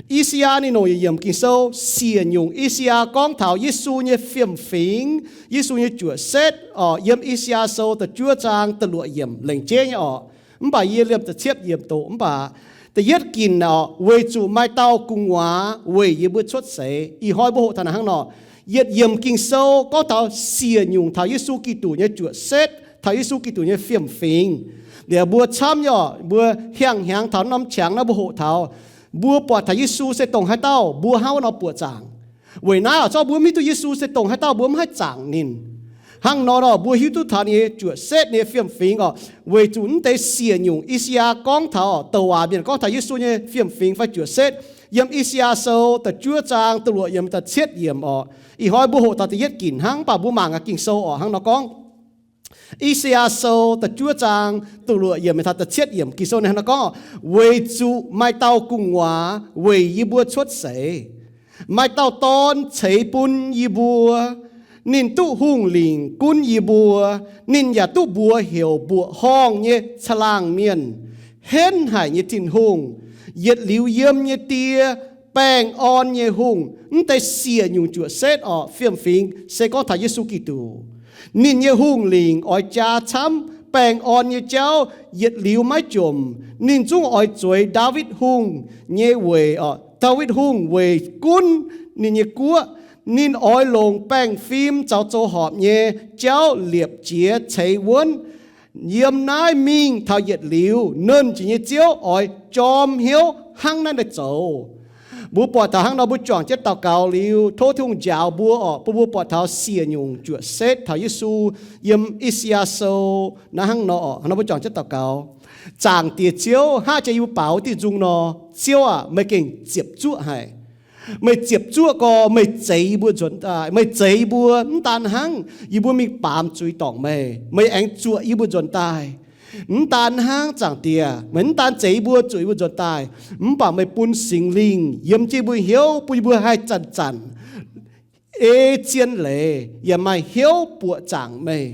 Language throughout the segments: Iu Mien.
I^saa^yaa ninh longc yietc yiemc Ging-Sou siec nyungc. I^saa^yaa gorngv taux Yesu nyei fiem-fingx, Yesu nyei juoqc setv oc, yiem I^saa^yaa Sou da'juov zaang da'luoqc yiemc lengc jeiv nyei oc. Mv baac yie liemh da'cietv yiemc doqc. Mv baac da'yietv ginc oc, weic zuqc maaih dauh gu'nguaaz weic yie mbuo cuotv seix. Ih hnoi mbuo hoqc taux naaic hnangv nor, yietc yiemc Ging-Sou gorngv taux siec nyungc taux Yesu Giduc nyei juoqc setv, taux Yesu Giduc nyei fiem-fingx. Liuz mbuo camv nyei oc, mbuo hiang hnyangx taux norm qangx naaiv mbuo hoqc taux, mbuo buatc taux Yesu se dongh haaix dauh, mbuo hnangv wuov nor buoqc zaangc. Weic naaiv oc, zorqv mbuo mv hiuv duqv Yesu se dongh haaix dauh, mbuo mv haih zaangc ninh. Hnangv nor oc, mbuo hiuv duqv taux ninh nyei juoqc setv, ninh nyei fiem-fingx oc, weic zuqc mv deix siec nyungc I^saa^yaa gorngv taux, douc waac mienh gorngv taux Yesu nyei fiem-fingx fai juoqc setv, yiem I^saa^yaa Sou da'juov zaang da'luoqc yiemc, da'cietv yiemc oc. Ih hnoi mbuo hoqc taux da'yietv ginc hnangv, mv baac mbuo mangc gaax Ging-Sou oc, hnangv nor gorngv. I^saa^yaa Sou da'juov zaang da'luoqc yiemc taux da'cietv yiemc, Ging-Sou ninh hnangv nor gorngv, weic zuqc maaih dauh gu'nguaaz weic yie mbuo cuotv seix, maaih dauh dorn ceix bun yie mbuo. Ninh duqv hungh lingc gunv yie mbuo. Ninh yaac duqv mbuox heuc mbuoqc horngh nyei caangh laangh mienh, henv haic nyei Tin-Hungh, yietc liuz yiem nyei Die, baengh orn nyei Hungh. Mv deix siec nyungc juoqc setv oc, fiem-fingx se gorngv taux Yesu Giduc. Ninh nyei hungh lingc oix jaa camv baengh orn nyei jauv yietc liuz maiv jomc. Ninh zungv oix zueiz Ndaawitv Hungh nyei weic oc, Ndaawitv Hungh weic gunv ninh nyei guoqv. Ninh oix longc baengh fim zaux zoux horpc nyei jauv liepc jiez ceix wuonv. Yiem naaiv mingh taux yietc liuz, Nernh Jiex nyei Ziouv oix jorm hnyouv hnangv naaiv daaih zoux. Mbuo buatc taux hnangv nor, mbuo juangc jienv daux gaux liuz, tov Tin-Hungh njaaux mbuo oc, bun mbuo buatc taux siec nyungc juoqc setv taux Yesu yiem I^saa^yaa Sou naaiv hnangv nor oc. Hnangv nor mbuo juangc jienv daux gaux. Zaangc Diex Ziouv, hnangv jiex yie mbuo baaux diuh nzung nor, Ziouv aac, meih gengh ziepc zuoqv haic. Meih ziepc zuoqv gorx, meih zeix yie mbuo nzuonx daaih. Meih zeix yie mbuo, mv daan hnangv yie mbuo mingh baamz zuiz dorngc meih, meih aengx zuoqc yie mbuo nzuonx daaih. Mv daan hnangv, Zaangc Diex, meih mv daan zeix yie mbuo, zuoqc yie mbuo nzuonx daaih, mv baac meih bun Singx Lingh yiem jienv yie mbuo hnyouv, bun yie mbuo haih zanc-zanc ei zien leiz yaac maaih hnyouv buoqc zaangc meih.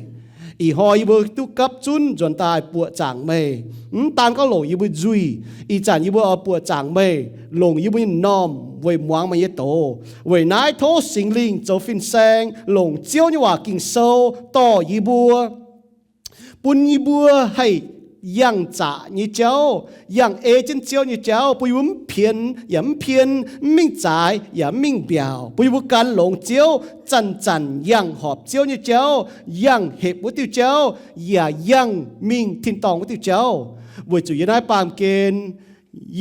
Ih hnoi yie mbuo duqv gapv zunv nzuonx daaih buoqc zaangc meih. Mv daan gorngv longc yie mbuo nzuih, ih zanc yie mbuo oix buoqc zaangc meih, longc yie mbuo nyei m'normh weic muangx meih nyei doz. Weic naaiv tov Singx Lingh zoux fin-saeng longc Ziouv nyei waac Ging-Sou dorh yie mbuo, bun yie mbuo haih yangh zaqc nyei jauv, yangh ei jienv Ziouv nyei jauv, bun yie mbuo mv pienx yaac mv pien, mv mingh zaaix yaac mv mingh mbiaauc, bun yie mbuo gan longx Ziouv zanc-zanc yangh horpc Ziouv nyei jauv, yangh hepc wuov diuh jauv, yaac yangh mingh tin-dorngh wuov diuh jauv. Weic zuqc yiem naaiv baamh gen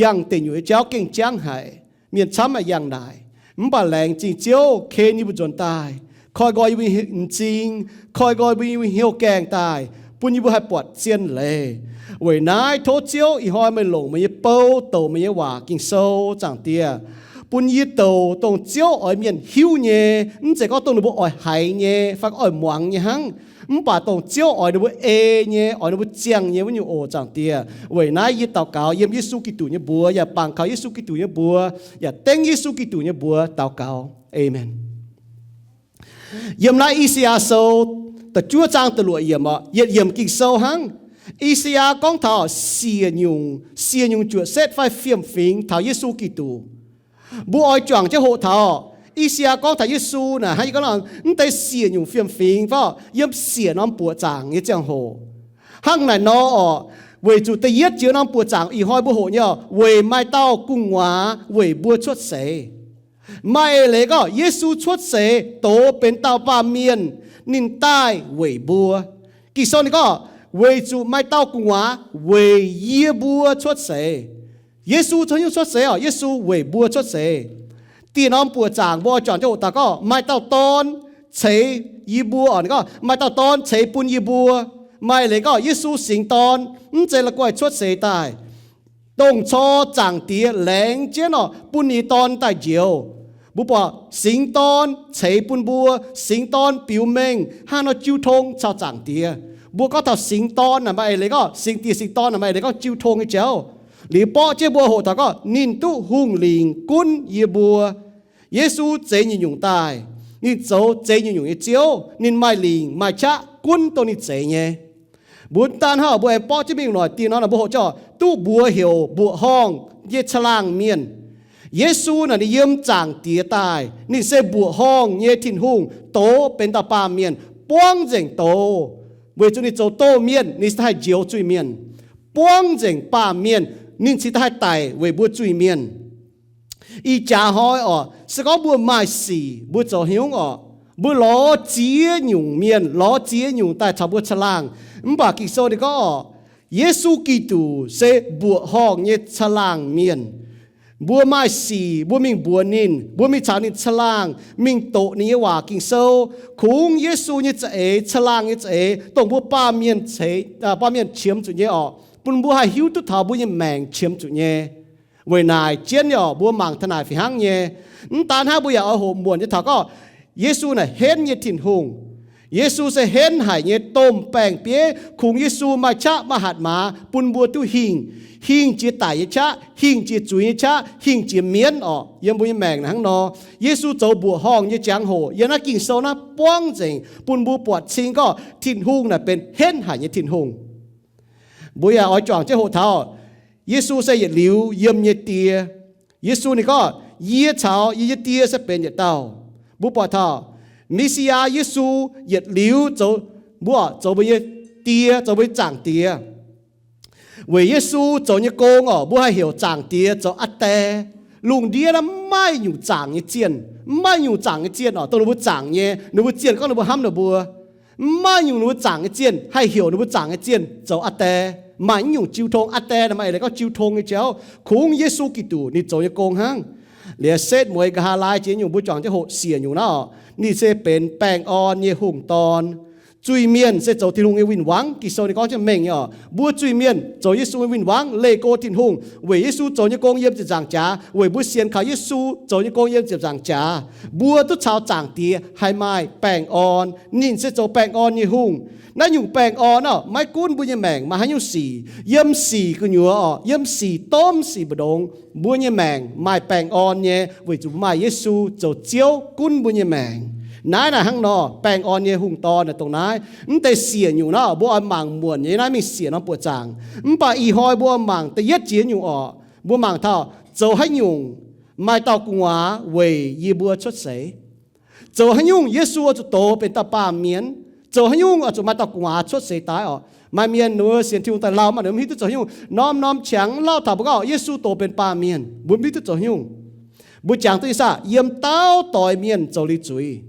yangh deic nyuoqc nyei jauv gengh jangv haic. Mienh camv maaih yangh naaic, mv baac laengz zingh Ziouv ken yie mbuo nzuonx daaih, koi nqoi yie mbuo nyei m'zing, koi nqoi yie mbuo nyei hnyouv gaengh daaih, bun yie mbuo haih buatc zien leiz. Weic naaiv tov Ziouv ih hnoi meih longc meih nyei bou douc meih nyei waac Ging-Sou, Zaangc Diex, bun yie douc dongh Ziouv oix mienh hiuv nyei, mv zeiz gorngv dongh ninh mbuo oix haiz nyei fai oix muangx nyei hnangv, mv baac dongh Ziouv oix ninh mbuo ei nyei, oix ninh mbuo ziangh nyei wuov nyungc oc, Zaangc Diex. Weic naaiv yie daux gaux yiem Yesu Giduc nyei mbuox yaac bangc kaux Yesu Giduc nyei mbuox, yaac dengv Yesu Giduc nyei mbuox daux gaux. Aamen. Yiem naaiv I^saa^yaa Sou da'juov zaang da'luoqc yiemc oc, yietc yiemc Ging-Sou hnangv. I^saa^yaa gorngv taux siec nyungc, siec nyungc juoqc setv fai fiem-fingx taux Yesu Giduc. Mbuo oix juangc jienv hoqc taux I^saa^yaa gorngv taux Yesu naaic hnangv, yie gorngv mv deix siec nyungc fiem-fingx fai yiem siec norm buoqc zaangc nyei ziangh hoc. Hnangv naaic nor oc, weic zuqc da'yietv jiex norm buoqc zaangc ih hnoi mbuo hoqc nyei oc, weic maaih dauh gu'nguaaz weic mbuo cuotv seix. Maaih eix leiz gorngv Yesu cuotv seix doz benx dauh baamh mienh, ninh daaih weic mbuo. Ging-Sou ninh gorngv, weic zuqc maaih dauh gu'nguaaz weic yie mbuo cuotv seix. Yesu caux hnyouv cuotv seix oc, Yesu weic mbuo cuotv seix. Dieh norm buoqc zaangc mbuo juangc jienv hoqc taux gorngv maaih dauh dorn ceix yie mbuo oc, ninh gorngv maaih dauh dorn ceix bun yie mbuo. Maaih leiz gorngv Yesu singx dorn, mv zeiz la'guaih cuotv seix daaih. Dongh cor Zaangc Diex laengz jienv oc, bun ninh nyei Dorn daaih njoux. Mbuo buatc singx dorn ceix bun mbuo, singx dorn biux mengh hnangv nor jiu tong caux Zaangc Diex. Mbuo gorngv taux singx dorn naaic maaih eix leiz gorngv singx diec singx dorn naaic maaih eix leiz gorngv jiu tong nyei jauv. Liuz borqv jienv mbuo hoqc taux gorngv ninh duqv hungh lingc gunv yie mbuo. Yesu zeix nyungc-nyungc daaih. Ninh zoux zeix nyungc-nyungc nyei ziouv. Ninh maaih lingc maaih qaqv gunv dongh ninh zeix nyei. Mbuo daan hnangv mbuo aengx borqv jienv mingh noic dieh nor, mbuo hoqc jienv duqv mbuox heuc mbuoqc horngh nyei caangh laangh mienh. Yesu naaic ninh yiem Zaangc Diex daaih, ninh se mbuoqc horngh nyei Tin-Hungh douz benx dauh baamh mienh, buangv nzengc douz, weic zuqc ninh zoux douz mienh, ninh se haih njoux zuiz-mienh. Buangv nzengc baamh mienh, ninh cingx daaih haih daic weic mbuo zuiz-mienh. Ih jaax hnoi orqc, se gorngv mbuo maaih sic, mbuo zoux haaix nyungc orqc? Mbuo lorz ziex nyungc mienh, lorz ziex nyungc daaih caux mbuo caangh laangh. Mv baac Ging-Sou ninh gorngv orqc, Yesu Giduc se mbuoqc horngh nyei caangh laangh mienh. Mbuo maaih sic, mbuo mingh mbuox ninh, mbuo mingh caux ninh caangh laangh, mingh doqc ninh nyei waac Ging-Sou, kungx Yesu nyei za'eix, caangh laangh nyei za'eix, dongh mbuo baamh mienh, baamh mienh qiemx zuqc nyei orqc, bun mbuo haih hiuv duqv taux mbuo nyei maengc qiemx zuqc nyei. Weic naaic jienv nyei orqc, mbuo mangc taux naaic fih hnangv nyei. Mv daan hnangv, mbuo yaac oix hoqc muonc nyei taux gorngv Yesu naaic henv nyei Tin-Hungh. Yesu se henv haic nyei domh baeng-bieiv. Kungx Yesu maaih qaqv maaih hatc maaz bun mbuo duqv hingh, hingh jiex daic nyei qaqv, hingh jiex zuiz nyei qaqv, hingh jiex mienv orqc. Yiem mbuo nyei maengc naaic hnangv nor, Yesu zoux mbuoqc horngh nyei jangx-hoc yiem naaiv Ging-Sou naaiv buangv nzengc bun mbuo buatc cing gorngv Tin-Hungh naaic benx henv haic nyei Tin-Hungh. Mbuo yaac oix juangc jienv hoqc taux Yesu se yietc liuz yiem nyei Die. Yesu ninh gorngv, Yie caux yie nyei Die se benx yietc dauh. Mbuo buatc taux Me^si^yaa Yesu yietc liuz zoux, mbuo zoux mbuo nyei Die, zoux mbuo nyei Zaangc Diex. Weic Yesu zoux nyei gong orqc, mbuo haih heuc Zaangc Diex zoux Aa Die. Lungh ndiev naaiv mv maaih nyungc zaangc nyei zienh, mv maaih nyungc zaangc nyei zienh orqc, dongh ninh mbuo zaangc nyei, ninh mbuo zienh gorngv ninh mbuo hnamv ninh mbuo. Mv maaih nyungc ninh mbuo zaangc nyei zienh haih heuc ninh mbuo zaangc nyei zienh zoux Aa Die. Maaih nyungc jiu tong, Aa Die naaic maaih eix leiz gorngv jiu tong nyei jauv. Kungx Yesu Giduc ninh zoux nyei gong hnangv. Liuz setv mueiz nqa'haav laai jiex nyungc mbuo juangc jienv hoqc siec nyungc naaiv orqc, ninh se benx baengh orn nyei hungh dorn. Zuiz-mienh se zoux Tin-Hungh nyei win-wangv. Ging-Sou ninh gorngv jienv mengh nyei orqc, mbuo zuiz-mienh zoux Yesu nyei win-wangv, leih go Tin-Hungh. Weic Yesu zoux nyei gong yiem ziepc nzaangc jaax, weic mbuo sienx kaux Yesu zoux nyei gong yiem ziepc nzaangc jaax, mbuo duqv caux Zaangc Diex haih maaih baengh orn. Ninh se zoux baengh orn nyei hungh. Naaiv nyungc baengh orn orqc, maiv gunv mbuo nyei maengc maaih haaix nyungc sic, yiem sic gu'nyuoz orqc, yiem sic domh sic mbu'ndongx, mbuo nyei maengc maaih baengh orn nyei, weic zuqc maaih Yesu zoux Ziouv gunv mbuo nyei maengc. Naaiv naaic hnangv nor, baengh orn nyei hungh dorn naaic dongh naaiv. Mv deix siec nyungc naaiv mbuo oix mangc muonc nyei, naaiv mingh siec norm buoqc zaangc. Mv baac ih hnoi mbuo mangc da'yietv jiex nyungc orqc, mbuo mangc taux zoux haaix nyungc maaih dauh gu'nguaaz weic yie mbuo cuotv seix. Zoux haaix nyungc Yesu oix zuqc dox benx dauh baamh mienh? Zoux haaix nyungc oix zuqc maaih dauh gu'nguaaz cuotv seix daaih orqc? Maaih mienh ninh mbuo sienx Tin-Hungh daaih lauh maah, ninh mbuo mv hiuv duqv zoux haaix nyungc. Norm-norm qangx lauh taux mbuo gorngv Yesu dox benx baamh mienh, mbuo mv hiuv duqv zoux haaix nyungc. Mbuo jangx duqv ih saah, yiem dauh doix mienh zoux liuz zuiz.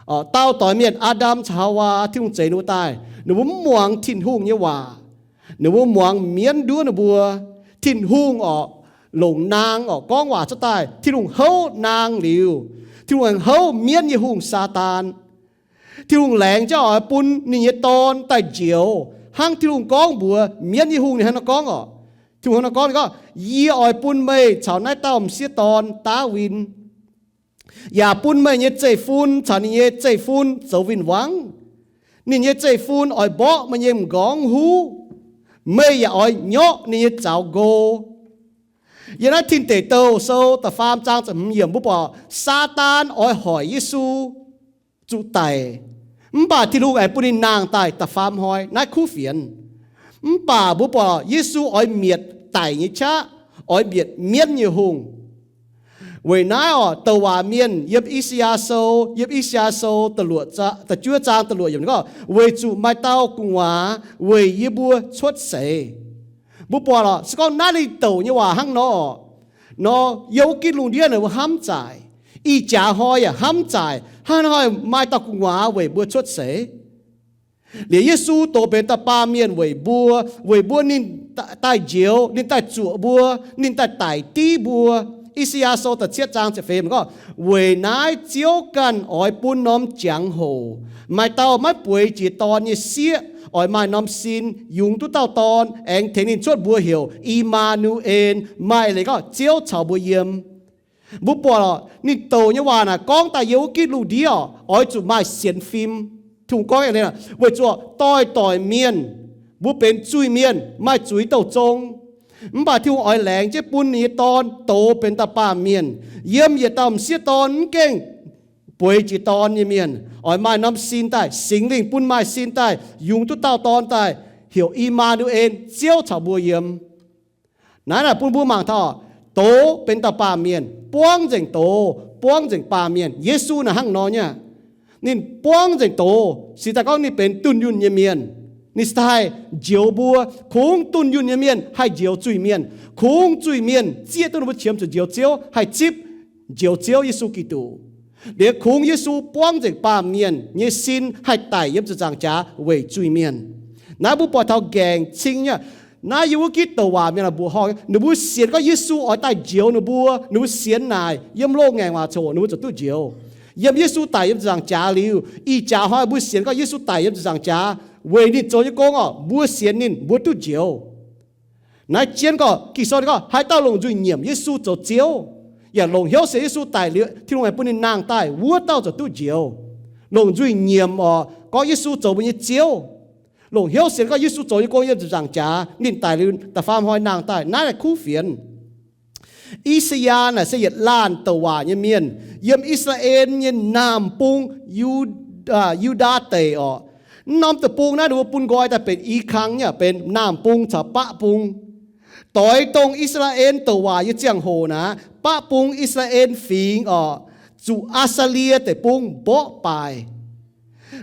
Orqc, dauh doix mienh, Aa^ndam caux Haawaa, Tin-Hungh zeix ninh mbuo daaih, ninh mbuo mv muangx Tin-Hungh nyei waac. Ninh mbuo muangx mienv nduov ninh mbuo. Tin-Hungh orqc, longc naang orqc, gorngv waac cuotv daaih. Tin-Hungh houv naang liuz, Tin-Hungh aengx houv mienv nyei hungh, Saadaan. Tin-Hungh laengz jienv oix bun ninh nyei Dorn daaih njoux, hnangv Tin-Hungh gorngv mbuox mienv nyei hungh. Ninh hnangv nor gorngv orqc, Tin-Hungh hnangv nor gorngv, ninh gorngv, Yie oix bun meih caux naaiv dauh m'sieqv dorn, Ndaawitv, yaac bun meih nyei zeiv-fun caux ninh nyei zeiv-fun zoux win-wangv. Ninh nyei zeiv-fun oix mborqv meih nyei m'nqorngv huv. Meih yaac oix nyorqv ninh nyei zaux nqo. Yiem naaiv Tin Deic Douh Sou da'faam zaang ziepc hmz yiemc mbuo buatc Saadaan oix hoic Yesu zuqc daic, mv baac Tin-Hungh aengx bun ninh nangh daaih da'faam hnoi. Naaiv kuv fienx. Mv baac mbuo buatc Yesu oix mietc daic nyei qaqv, oix mietc mienv nyei hungh. Weic naaiv orqc, douc waac mienh yiem I^saa^yaa Sou, yiem I^saa^yaa Sou da'juov zaang da'luoqc yiemc gorngv, Weic zuqc maaih dauh gu'nguaaz weic yie mbuo cuotv seix. Mbuo buatc lorqc, se gorngv naaiv ninh douc nyei waac hnangv nor, nor yiem wuov gitv lungh ndiev naaic mbuo hnamv zaaic, ih jaax hnoi yaac hnamv zaaic, hnangv naaiv hnoi maaih dauh gu'nguaaz weic mbuo cuotv seix. Liuz Yesu dox benx dauh baamh mienh weic mbuo, weic mbuo ninh daaih njoux, ninh daaih zuoqc mbuo, ninh daaih daic div mbuo. I^saa^yaa Sou da'cietv zaang ziepc feix yiemc gorngv, Weic naaiv Ziouv ganh oix bun norm jangx-hoc, maaih dauh maiv bueix jiex dorn nyei sieqv oix maaih norm sin yungz duqv dauh dorn, aengx tengx ninh cuotv mbuox heuc I^maa^nu^en, maaih leiz gorngv Ziouv caux mbuo yiem. Mbuo buatc lorqc, ninh douc nyei waac naaic gorngv daaih yiem wuov gitv lungh ndiev orqc, oix zuqc maaih sienx fim. Tin-Hungh gorngv eix leiz, weic zuqc doix-doix mienh, mbuo benx zuiz mienh, maaih zuiz douh zong. Mv baac Tin-Hungh oix laengz jienv bun ninh nyei Dorn dox benx dauh baamh mienh, yiem yietc dauh m'sieqv dorn mv gaengh bueix jiex dorn nyei mienh, oix maaih norm sin daaih, Singx Lingh bun maaih sin daaih, yungz duqv dauh dorn daaih, heuc I^maa^nu^en, Ziouv caux mbuo yiem. Naaiv naaic bun mbuo mangc taux, doz benx dauh baamh mienh, buangv nzengc doz, buangv nzengc baamh mienh. Yesu naaic hnangv nor nyei. Ninh buangv nzengc doz, sic daaih gorngv ninh benx dunh yunh nyei mienh. Ninh sic daaih njoux mbuo. Kungx dunh yunh nyei mienh haih njoux zuiz-mienh. Kungx zuiz-mienh zieqv duqv ninh mbuo qiemx zuqc njoux Ziouv, haih zipv njoux Ziouv Yesu Giduc. Liuz kungx Yesu buangv nzengc baamh mienh nyei sin haih daic yiem ziepc nzaangc jaax weic zuiz-mienh. Naaiv mbuo buatc taux nqaengc cing nyei. Naaiv yiem wuov gitv douc waac mienh la'buoqc horngh, ninh mbuo sienx gorngv Yesu oix daaih njoux ninh mbuo. Ninh mbuo sienx naaic yiem loz-ngaengc waac coc ninh mbuo ziouc duqv njoux. Yiem Yesu daic yiem ziepc nzaangc jaax liuz, ih jaax hnoi mbuo sienx gorngv Yesu daic yiem ziepc nzaangc jaax weic ninh zoux nyei gong orqc, mbuo sienx ninh mbuo duqv njoux. Naaiv jienv gorngv Ging-Sou gorngv haaix dauh longc nzuih nyiemc Yesu zoux Ziouv, yaac longc hnyouv sienx Yesu daic liuz Tin-Hungh aengx bun ninh nangh daaih, wuov dauh ziouc duqv njoux. Longc nzuih nyiemc orqc, gorngv Yesu zoux mbuo nyei Ziouv, longc hnyouv sienx gorngv Yesu zoux nyei gong yiem ziepc nzaangc jaax, ninh daic liuz da'faam hnoi nangh daaih. Naaiv naaic kuv fienx. I^saa^yaa naaic se yietc laanh douc waac nyei mienh yiem I^saa^laa^en nyei naamh bung, Yu, Yu^ndaa Deic orqc. Mv norm deic-bung naaiv ninh mbuo bun nqoi daaih benx i kang nyei, benx naamh bung caux baqv bung. Doix dongh I^saa^laa^en douc waac nyei ziangh hoc naaic, baqv bung I^saa^laa^en Fingx orqc, zuqc Aa^saa^lie Deic-Bung mborqv baaic.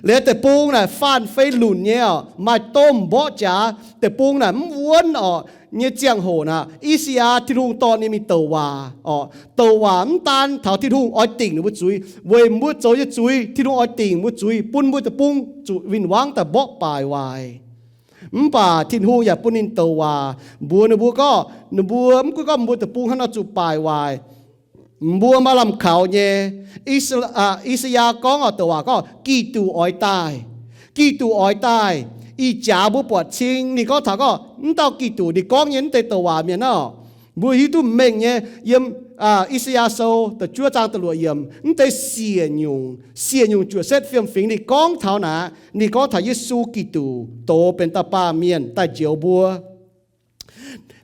Liuz deic-bung naaic faanh fei lunc nyei orqc, maaih domh mborqv jaax. Deic-bung naaic mv wuonv orqc nyei ziangh hoc naaic, I^saa^yaa, Tin-Hungh dorh ninh mingh douc waac orqc. Douc waac mv daan taux Tin-Hungh oix dingc ninh mbuo zuiz, weic mbuo zoux nyei zuiz, Tin-Hungh oix dingc mbuo zuiz, bun mbuo deic-bung zuqc win-wangv daaih mborqv baaic waaic. Mv baac Tin-Hungh yaac bun ninh douc waac mbuox ninh mbuo gorngv, ninh mbuo mv gunv gorngv mbuo deic-bung hnangv nor zuqc baaic waaic, mbuo maaih lamh kaux nyei. I^saa^yaa gorngv orqc, douc waac gorngv Giduc oix daaih. Giduc oix daaih. Ih jaax mbuo buatc cing ninh gorngv taux gorngv mv dauh Giduc, ninh gorngv nyei mv deix douc waac mienh orqc, mbuo hiuv duqv mengh nyei. Yiem I^saa^yaa Sou da'juov zaang da'luoqc yiemc, mv deix siec nyungc, siec nyungc juoqc setv fiem fingx ninh gorngv taux naaic, ninh gorngv taux Yesu Giduc doz benx dauh baamh mienh daaih njoux mbuo.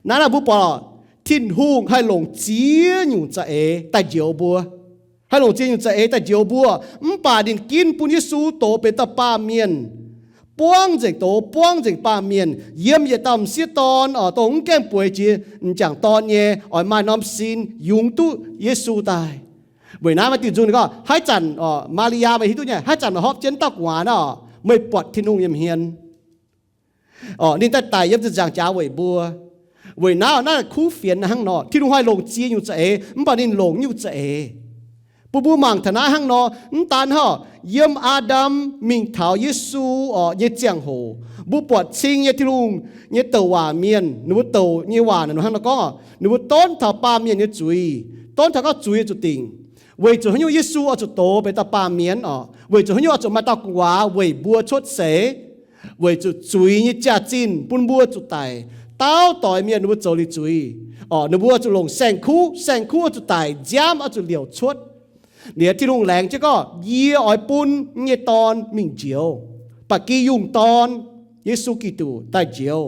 Naaiv naaic mbuo buatc Tin-Hungh haih longc ziex nyungc za'eix daaih njoux mbuo. Haih longc ziex nyungc za'eix daaih njoux mbuo. Mv baac ninh ginv bun Yesu doz benx dauh baamh mienh, buangv nzengc doz, buangv nzengc baamh mienh, yiem yietc dauh m'sieqv dorn orqc, dongh mv gaengh bueix jiex m'jangc dorn nyei, oix maaih norm sin yungz duqv Yesu daaih. Weic naaiv maaih diuh nzung ninh gorngv, haaix zanc orqc, Maa^li^yaa meih hiuv duqv nyei, haaix zanc meih hopv jienv dauh gu'nguaaz naaiv orqc, meih buatc Tin-Hungh yiem hmien orqc, ninh daaih daic yiem ziepc nzaangc jaax weic mbuo. Weic naaiv naaiv kuv fienx hnangv nor, Tin-Hungh haih longc ziex nyungc za'eix, mv baac ninh longc nyungc za'eix. Bun mbuo mangc taux naaiv hnangv nor, mv daan hnangv, yiem Aa^ndam mingh taux Yesu orqc nyei ziangh hoc, mbuo buatc cing nyei Tin-Hungh nyei douc waac mienh, ninh mbuo douc nyei waac naaic hnangv nor gorngv orqc, ninh mbuo donv taux baamh mienh nyei zuiz, donv taux gorngv zuiz oix zuqc dingc. Weic zuqc haaix nyungc Yesu oix zuqc doz benx dauh baamh mienh orqc? Weic zuqc haaix nyungc oix zuqc maaih dauh gu'nguaaz weic mbuo cuotv seix? Weic zuqc zuiz nyei jaax-zinh bun mbuo zuqc daic. Dauh doix mienh ninh mbuo zoux liuz zuiz orqc, ninh mbuo zuqc longc saeng-kuv, saeng-kuv oix zuqc daic, nziaamv oix zuqc liouc cuotv. Liuz Tin-Hungh laengz jienv gorngv, yie oix bun nyei dorn mingh njoux, ba'gi yungh dorn, Yesu Giduc, daaih njoux.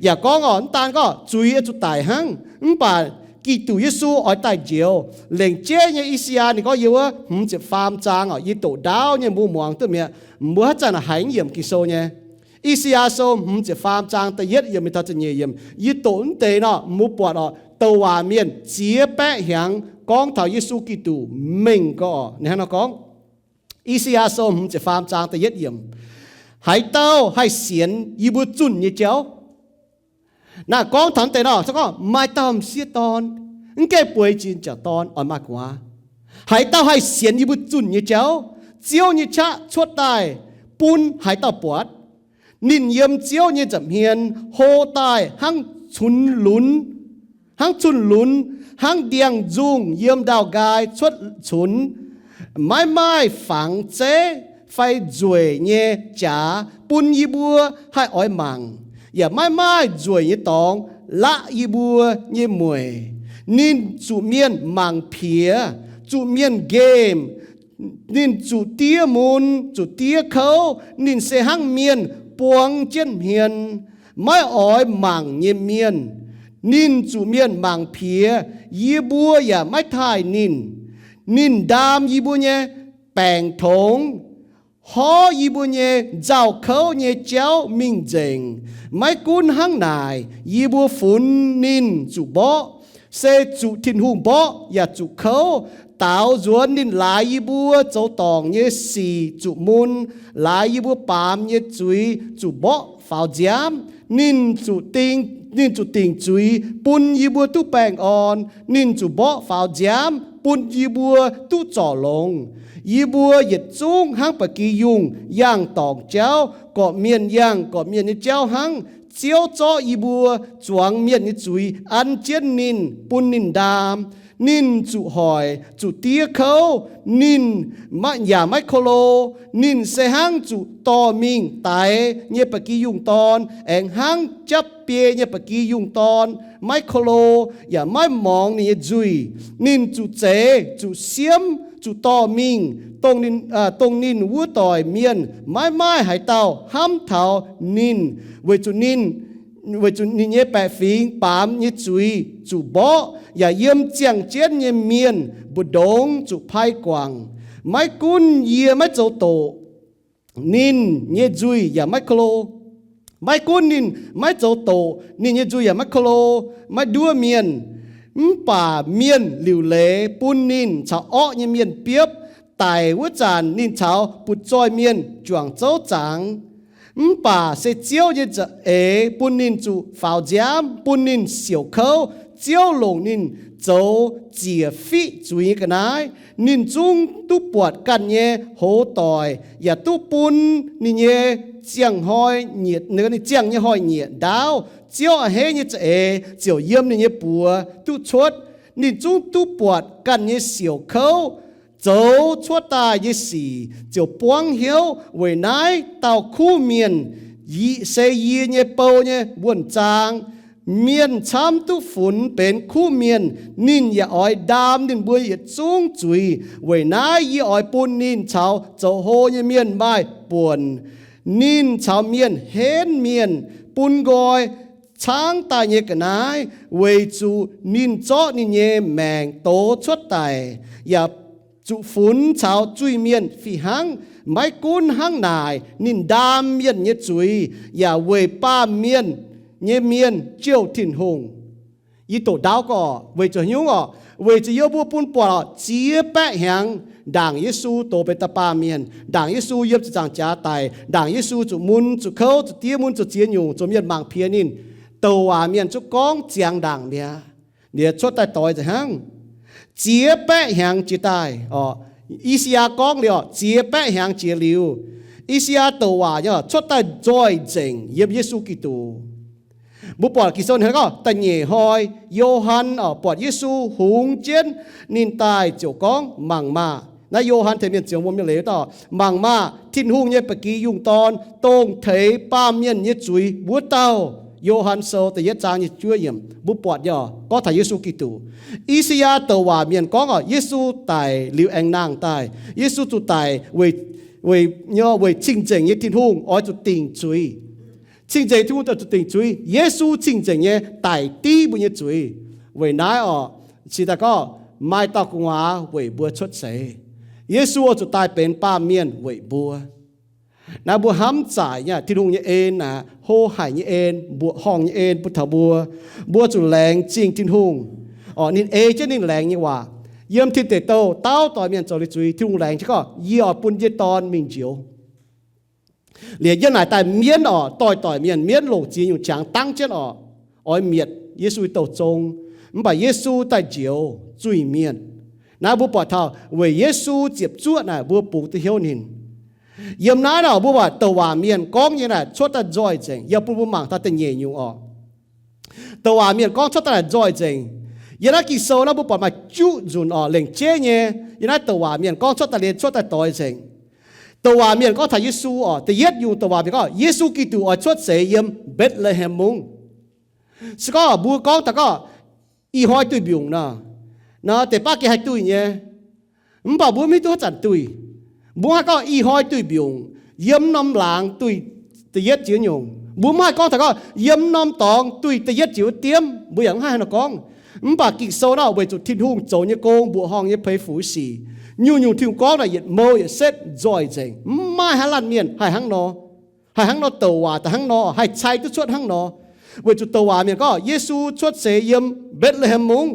Yaac gorngv orqc, mv daan gorngv zuiz oix zuqc daic hnangv, mv baac Giduc Yesu oix daaih njoux. Lengc jeiv nyei I^saa^yaa ninh gorngv yiem wuov hmz ziepc faam zaang orqc, yie doqc ndaauv nyei mbuo muangx duqv mi'aqv. Mbuo haaix zanc haiz yiemc Ging-Sou nyei. I^saa^yaa Sou hmz ziepc faam zaang da'yietv yiemc mingh taux ziepc nyeic yiemc, yie doqc mv deix nor, mbuo buatc orqc, douc waac mienh ziex baeqv hnyangx gorngv taux Yesu Giduc mengh gorx orqc. Ninh hnangv nor gorngv, I^saa^yaa Sou hmz ziepc faam zaang da'yietv yiemc, haaix dauh haih sienx yie mbuo zunh nyei jauv? Naaiv gorngv taux mv deix nor, gorngv maaih dauh m'sieqv dorn, mv gaengh bueix jiex m'jangc dorn, oix maaih gu'nguaaz. Haaix dauh haih sienx yie mbuo zunh nyei jauv? Ziouv nyei qaqv cuotv daaih bun haaix dauh buatc? Ninh yiem Ziouv nyei nza'hmien hlo daaih hnangv cunx lunx, hnangv cunx lunx, hnangv ndiangx-nzungh yiem ndaauh nqaai cuotv cunx. Maiv maaih fangx zeiv fai nzueic nyei jaax bun yie mbuo haih oix mangc, yaac maiv maaih nzueic nyei dorngx laqv yie mbuo nyei mueic. Ninh zuqc mienh mangc piex, zuqc mienh nqemh. Ninh zuqc diev mun, zuqc diev kouv. Ninh se hnangv mienh buang jienv hmien, maiv oix mangc nyei mienh. Ninh zuqc mienh mangc piex, yie mbuo yaac maiv taaih ninh. Ninh ndaam yie mbuo nyei baengc tongx, horv yie mbuo nyei nzauh kouv nyei jauv mingh nzengc. Maiv gunv hnangv naaic, yie mbuo funx ninh zuqc mborqv, se zuqc Tin-Hungh mborqv yaac zuqc kouv, daaux nzuonx ninh laaix yie mbuo zoux dorngc nyei sic zuqc mun, laaix yie mbuo baamz nyei zuiz zuqc mborqv faaux nziaamv. Ninh zuqc dingc zuiz bun yie mbuo duqv baengh orn. Ninh zuqc mborqv faaux nziaamv bun yie mbuo duqv zorc longx. Yie mbuo yietc zungv hnangv ba'gi yungh yangh dorngc jauv, gorqv-mienh yangh gorqv-mienh nyei jauv hnangv. Ziouv zorqv yie mbuo zuangx mienh nyei zuiz an jienv ninh, bun ninh ndaam. Ninh zuqc hoic, zuqc diev kouv, ninh yaac maiv ko lo. Ninh se hnangv zuqc dorh mingh daix nyei ba'gi yungh dorn, aengx hnangv japv biei nyei ba'gi yungh dorn, maiv ko lo, yaac maiv muangx ninh nyei nzuih. Ninh zuqc zeix, zuqc siemv, zuqc dorh mingh, dongh ninh wuov doic mienh maiv maaih haaix dauh hnamv taux ninh, weic zuqc ninh, weic zuqc ninh nyei baeqc fingx baamz nyei zuiz zuqc mborqv, yaac yiem ziangh jienv nyei mienh mbu'ndongx zuqc pai guangc. Maiv gunv yie maiv zoux doqc, ninh nyei nzuih yaac maiv ko lo. Maiv gunv ninh maiv zoux doqc, ninh nyei nzuih yaac maiv ko lo, maiv nduov mienh. Mv baac mienh liuc leiz bun ninh caux orqv nyei mienh biopv, daic wuov zanc ninh caux butv-zoih mienh juangc zouv zaangx. Mv baac se Ziouv nyei za'eix bun ninh zuqc faaux nziaamv, bun ninh siouc kouv. Ziouv longc ninh zoux ziec fiqv zuiz nyei ga'naaiv. Ninh zungv duqv buatc ganh nyei hoz doic, yaac duqv bun ninh nyei ziangh hnoi, ninh ziangh nyei hnoi-nyieqc ndaauv. Ziouv a'hneiv nyei za'eix ziouc yiem ninh nyei buoz duqv cuotv. Ninh zungv duqv buatc ganh nyei siouc kouv zoux cuotv daaih nyei sic ziouc buangv hnyouv. Weic naaiv dauh kuv mienh se yie nyei bou nyei wuonh zaang. Mienh camv duqv funx benx kuv mienh. Ninh yaac oix ndaam ninh mbuo yietc zungv zuiz. Weic naaiv yie oix bun ninh caux zoux hlo nyei mienh maaih buonc. Ninh caux mienh henv mienh, bun nqoi caangv daaih nyei ga'naaiv, weic zuqc ninh zorqv ninh nyei maengc dox cuotv daic, yaac zuqc funx caux zuiz-mienh fih hnangv. Maiv gunv hnangv naaic, ninh ndaam mienh nyei zuiz, yaac weic baamh mienh nyei mienh jouh Tin-Hungh. Yie doqc ndaauv gorqv weic zuqc haaix nyungc orqc? Weic zuqc yie mbuo bun buatc ziex baeqv hnyangx ndaangc Yesu dox benx da'baamh mienh, ndaangc Yesu yiem ziepc nzaangc jaax daic, ndaangc Yesu zuqc mun zuqc kouv, zuqc diev mun zuqc ziex nyungc, zoux mienh mangc piex ninh. Douc waac mienh zungv gorngv ziangx ndaangc mi'aqv. Liuz cuotv daaih doix nzengc hnangv. Ziex baeqv hnyangx jiex daaih, I^saa^yaa gorngv liuz, ziex baeqv hnyangx jiex liuz, I^saa^yaa douc waac nyei cuotv daaih nzoih nzengc yiem Yesu Giduc. Mbuo buatc Ging-Sou hnangv gorngv da'nyeic hnoi Yo^han orqc buatc Yesu hungx jienv ninh daaih ziouc gorngv, mangc maah! Naaiv Yo^han tengx mienh ziouc wuom nyei leiz dauh, mangc maah! Tin-Hungh nyei ba'gi yungh dorn, dongh teix baamh mienh nyei zuiz wuov dauh. Yo^han Sou da'yietv zaang nyic ziepc juov yiemc mbuo buatc nyei orqc, gorngv taux Yesu Giduc. I^saa^yaa douc waac mienh gorngv orqc, Yesu daic liuz aengx nangh daaih. Yesu zuqc daic weic, weic cing-nzengc nyei Tin-Hungh oix zuqc dingc zuiz. Cing-nzengc Tin-Hungh oix zuqc dingc zuiz. Yesu cing-nzengc nyei daic div mbuo nyei zuiz. Weic naaiv orqc, cingx daaih gorngv maaih dauh gu'nguaaz weic mbuo cuotv seix. Yesu oix zuqc daaih benx baamh mienh weic mbuo. Naaiv mbuo hnamv zaaic nyei Tin-Hungh nyei en aqv, hlo haic nyei en, mbuoqc horngh nyei en bun taux mbuo. Mbuo zuqc laengz zingh Tin-Hungh. Orqc, ninh ei jienv ninh laengz nyei waac. Yiem Tin Deic Douh dauh doic mienh zoux liuz zuiz, Tin-Hungh laengz jienv gorngv, yie oix bun yie dorn mingh njoux. Liuz yiem naaic daaih mienv orqc, doix-doix mienh mienv longc ziex nyungc qangx dangv jienv orqc, oix mietc Yesu douh zong. Mv baac Yesu daaih njoux zuiz-mienh. Naaiv mbuo buatc taux weic Yesu ziepc zuoqv naaic mbuo bungx duqv hnyouv ninh. Yiem naaiv nor mbuo buatc douc waac mienh gorngv nyei naaic cuotv daaih nzoih nzengc. Yie bun mbuo mangc taux da'nyeic nyungc orqc. Douc waac mienh gorngv cuotv daaih naaic nzoih nzengc. Yiem naaiv Ging-Sou naaiv mbuo buatc maaih juqv nzunc orqc, lengc jeiv nyei. Yiem naaiv douc waac mienh gorngv cuotv daaih liuz cuotv daaih doix nzengc. Douc waac mienh gorngv taux Yesu orqc, da'yietv nyungc douc waac mienh gorngv Yesu Giduc oix cuotv seix yiem Mbetc^le^hem Mungv. Se gorngv mbuo gorngv taux gorngv ih hnoi duih mbiungc nor, nor deix baav gengh haih duih nyei. Mv baac mbuo maiv hiuv duqv haaix zanc duih. Mbuo haih gorngv ih hnoi duih mbiungc, yiem norm laangz duih da'yietv jiex nyungc. Mbuo maiv haih gorngv taux gorngv yiem norm dorngx duih da'yietv jiex wuov diemv. Mbuo yaac maiv haih nor gorngv. Mv baac Ging-Sou naaiv weic zuqc Tin-Hungh zoux nyei gong mbuoqc horngh nyei peix fu'juv sic, nyungc-nyungc Tin-Hungh gorngv naaic yietc mou yietc setv nzoih nzengc. Maiv maaih haaix laanh mienh haih hnangv nor. Haih hnangv nor douc waac daaih hnangv nor, haih cai duqv cuotv hnangv nor. Weic zuqc douc waac mienh gorngv Yesu cuotv seix yiem Mbetc^le^hem Mungv.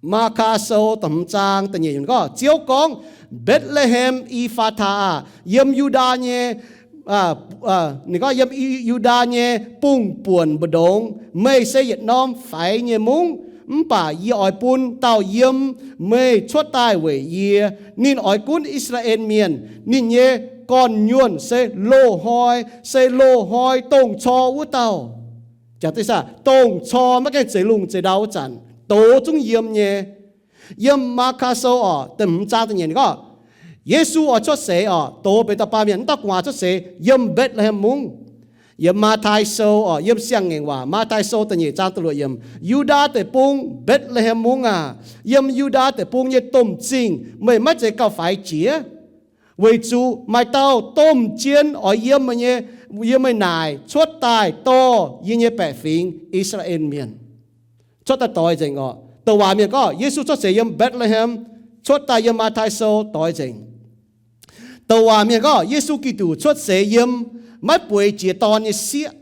Maa^kaa Sou da'hmz zaang da'nyeic yiemc gorngv, Ziouv gorngv, Mbetc^le^hem I^faa^taa aah! Yiem Yu^ndaa nyei, ninh gorngv, Yiem Yu^ndaa nyei bung-buonc mbu'ndongx, meih se yietc norm faix nyei mungv, mv baac yie oix bun dauh yiem meih cuotv daaih weic yie. Ninh oix gunv I^saa^laa^en Mienh. Ninh nyei gorn-nyuonh se loz-hnoi, se loz-hnoi dongh cor wuov dauh. Jangx deix saah, dongh cor maiv gaengh zeix lungh zeix ndau wuov zanc, doz zungv yiem nyei. Yiem Maa^kaa Sou oc, da'hmz zaang da'nyeic ninh gorngv, Yesu oix cuotv seix oc, doz benx dauh baamh mienh, mv dauh gu'nguaaz cuotv seix yiem Mbetc^le^hem Mungv. Yiem Matv^tai Sou oc, yiem Siang-Ngaengc Waac, Matv^tai Sou da'nyeic zaang da'luoqc yiemc, Yu^ndaa deic-bung, Mbetc^le^hem Mungv aah! Yiem Yu^ndaa deic-bung nyei domh zingh meih maiv zeiz gauh faix jiex, weic zuqc maaih dauh domh jien oix yiem meih nyei, yiem meih naaic cuotv daaih dorh yie nyei baeqc fingx, I^saa^laa^en Mienh. Cuotv daaih doix nzengc oc. Douc waac mienh gorngv Yesu cuotv seix yiem Mbetc^le^hem, cuotv daaih yiem Matv^tai Sou doix nzengc. Douc waac mienh gorngv Yesu Giduc cuotv seix yiem maiv bueix jiex dorn nyei sieqv.